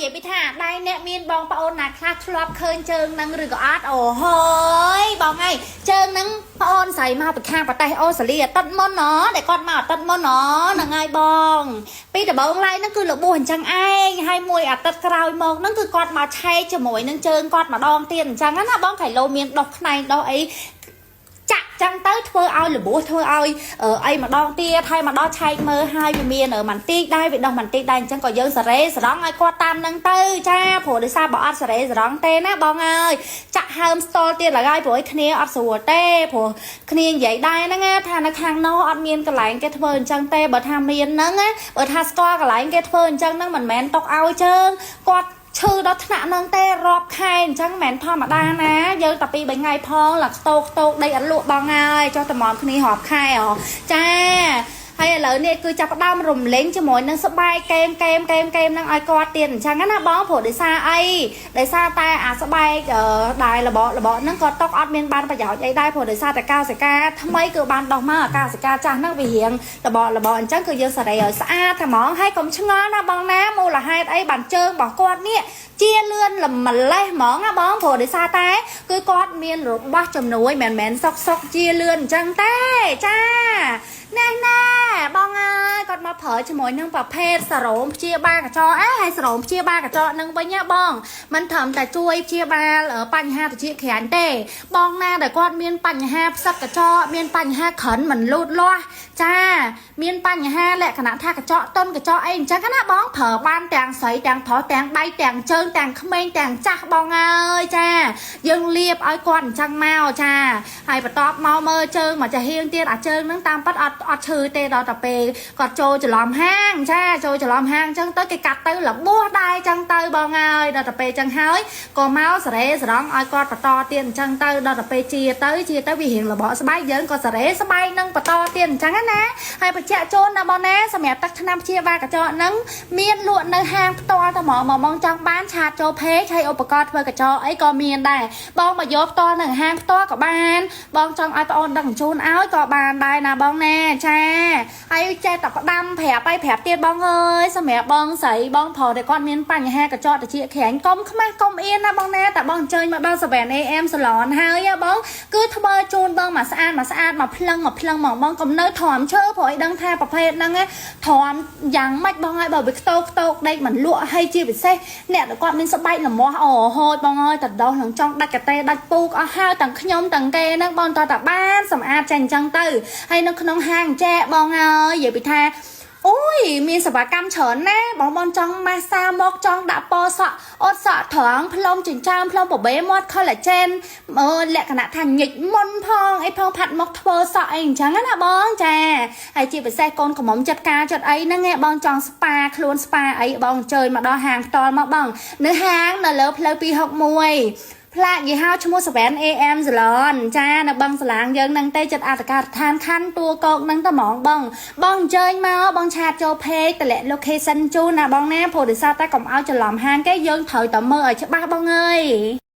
យាយពីថាដៃអ្នកមានបងប្អូនណាខ្លះធ្លាប់ឃើញជើងហ្នឹងឬក៏អត់អូហយបងអើយជើងហ្នឹងប្អូនស្រីមកពីខាងប្រទេសអូស្ត្រាលីអាទិត្យមុនណដែលគាត់មកអាទិត្យមុនណហ្នឹងហើយបងពីដំបូងឡើយហ្នឹងគឺរបួសអញ្ចឹងឯងហើយមួយអាទិត្យក្រោយមកហ្នឹងគឺគាត់មកឆែកជាមួយនឹងជើងគាត់ម្ដងទៀតអញ្ចឹងណាបងខៃឡូមានដុសខ្នែងដុសអី ចាក់ចឹងទៅធ្វើឲ្យរបួសធ្វើឲ្យអីម្ដងទៀតហើយមកដល់ឆែកមើលហើយវាមានមន្ទីរដែរវាដោះមន្ទីរដែរអញ្ចឹងក៏យើងសេរីស្រង់ឲ្យគាត់តាមនឹងទៅចាព្រោះដោយសារបើអត់សេរីស្រង់ទេណាបងអើយចាក់ហើមស្ទល់ទៀតឡើយព្រោះឲ្យគ្នាអត់ស្រួលទេព្រោះគ្នានិយាយដែរហ្នឹងណាថានៅខាងនោះអត់មានកន្លែងគេធ្វើអញ្ចឹងទេបើថាមានហ្នឹងណាបើថាស្គាល់កន្លែងគេធ្វើអញ្ចឹងហ្នឹងមិនមែនຕົកឲ្យជើងគាត់ឈឺដល់ថ្នាក់ហ្នឹងទេរាប់ខែអញ្ចឹងមិនមែនធម្មតាណាយើងតែពីរបីថ្ងៃផងឡាខ្តោខ្តោកដីអត់លក់បងហើយចុះតម្រាំគ្នារាប់ខែហ៎ចាហើយឥឡូវនេះគឺចាប់ផ្ដើមរំលែងជាមួយនឹងស្បែកកេមកេមកេមកេមនឹងឲ្យគាត់ទៀតអញ្ចឹងណាបងព្រោះដោយសារអីដោយសារតែអាស្បែកដែលរបករបកហ្នឹងក៏ຕົកអត់មានបានប្រយោជន៍អីដែរព្រោះដោយសារតែកោសិកាថ្មីគឺបានដោះមកអាកោសិកាចាស់ហ្នឹងវារៀងរបករបកអញ្ចឹងគឺយើងសេរីឲ្យស្អាតតែហ្មងហើយកុំឆ្ងល់ណាបងណាមូលហេតុអីបានជើងរបស់គាត់នេះជាលឿនលម្លេះហ្មងណាបងព្រោះដោយសារតែគឺគាត់មានរបស់ជំនួយមិនមែនសុកសុកជាលឿនអញ្ចឹងទេចាណែណែបងអើយគាត់មកប្រើជាមួយនឹងប្រភេទសារ៉ូមព្យាបាលកញ្ចក់អេហើយសារ៉ូមព្យាបាលកញ្ចក់នឹងវិញណាបងមិនត្រឹមតែជួយព្យាបាលបញ្ហាត្រចៀកក្រាញ់ទេបងណាដែលគាត់មានបញ្ហាផ្សិតកញ្ចក់មានបញ្ហាក្រិនមិនលូតលាស់ចាមានបញ្ហាលក្ខណៈថាកញ្ចក់តុនកញ្ចក់អីអញ្ចឹងណាបងប្រើបានទាំងស្រីទាំងប្រុសទាំងដៃទាំងជើងទាំងក្មេងទាំងចាស់បងអើយចាយើងលាបឲ្យគាត់អញ្ចឹងមកចាហើយបន្ទាប់មកមើលជើងមកចាហៀងទៀតអាជើងហ្នឹងតាមពិតអត់អត់ឈឺទេដល់តែពេលគាត់ចូលច្រឡំហាងចាចូលច្រឡំហាងអញ្ចឹងទៅគេកាត់ទៅរបួសដែរអញ្ចឹងទៅបងអើយដល់តែពេលអញ្ចឹងហើយក៏មកសេរីស្រង់ឲ្យគាត់បន្តទៀតអញ្ចឹងទៅដល់តែពេលជាទៅជាទៅវារៀងរបកស្បែកយើងក៏សេរីស្បែកនឹងបន្តទៀតអញ្ចឹងណាហើយបញ្ជាក់ជូនណាបងណាសម្រាប់ទឹកថ្នាំព្យាបាលកញ្ចក់ហ្នឹងមានលក់នៅហាងផ្ទាល់តែហ្មងមកបងចង់បាន chat ចូល page ហើយឧបករណ៍ធ្វើកញ្ចក់អីក៏មានដែរបងមកយកផ្ទាល់នៅហាងផ្ទាល់ក៏បានបងចង់ឲ្យប្អូនដឹកជញ្ជូនឲ្យក៏បានដែរណាបងណាចាហើយចេះតែផ្ដាំប្រាប់ឲ្យប្រាប់ទៀតបងអើយសម្រាប់បងស្រីបងប្រុសដែលគាត់មានបញ្ហាកញ្ចក់ត្រចៀកក្រាញ់កុំខ្មាស់កុំអៀនណាបងណាតែបងអញ្ជើញមកដល់ 7 AM Salon ហើយបងគឺធ្វើជូនបងមកស្អាតមកស្អាតមកភ្លឹងមកភ្លឹងមកបងកុំនៅទ្រាំឈើព្រោះឲ្យដឹងថាប្រភេទហ្នឹងទ្រាំយ៉ាងម៉េចបងហើយបើវាខ្ទោខ្ទោកដេកមិនលក់ហើយជាពិសេសអ្នកដែលគាត់មានស្បែកលមាស់អូហូចបងអើយតដោះនឹងចង់ដាច់កតេដាច់ពូកអស់ហើយទាំងខ្ញុំទាំងគេហ្នឹងបងតតបានសម្អាតចេញអញ្ចឹងទៅហើយនៅក្នុងហាងចែកបងអើយនិយាយពីថាអូយមានសេវាកម្មច្រើនណាស់បងបងចង់ម៉ាស្សាមកចង់ដាក់ពណ៌សក់អត់សក់ត្រង់ផ្លុំចិញ្ចើមផ្លុំបបេមាត់ collagen អឺលក្ខណៈថាញិចមុនផងអីផងផាត់មកធ្វើសក់អីអញ្ចឹងណាបងចាហើយជាពិសេសកូនក្រមុំចិត្តការចិត្តអីហ្នឹងឯងបងចង់ស្ប៉ាខ្លួនស្ប៉ាអីបងអញ្ជើញមកដល់ហាងផ្ទាល់មកបងនៅហាងនៅលើផ្លូវ261ផ្លាកយីហោឈ្មោះ 7 AM Salon ចានៅបឹងសាឡាងយើងនឹងទេចិត្តអត្តការដ្ឋានខណ្ឌតួកោកនឹងតែហ្មងបងបងអញ្ជើញមកបង chat ចូល page តម្លាក់ location ជូនណាបងណាព្រោះដោយសារតែកុំឲ្យច្រឡំហាងគេយើងត្រូវតែមើលឲ្យច្បាស់បងអើយ។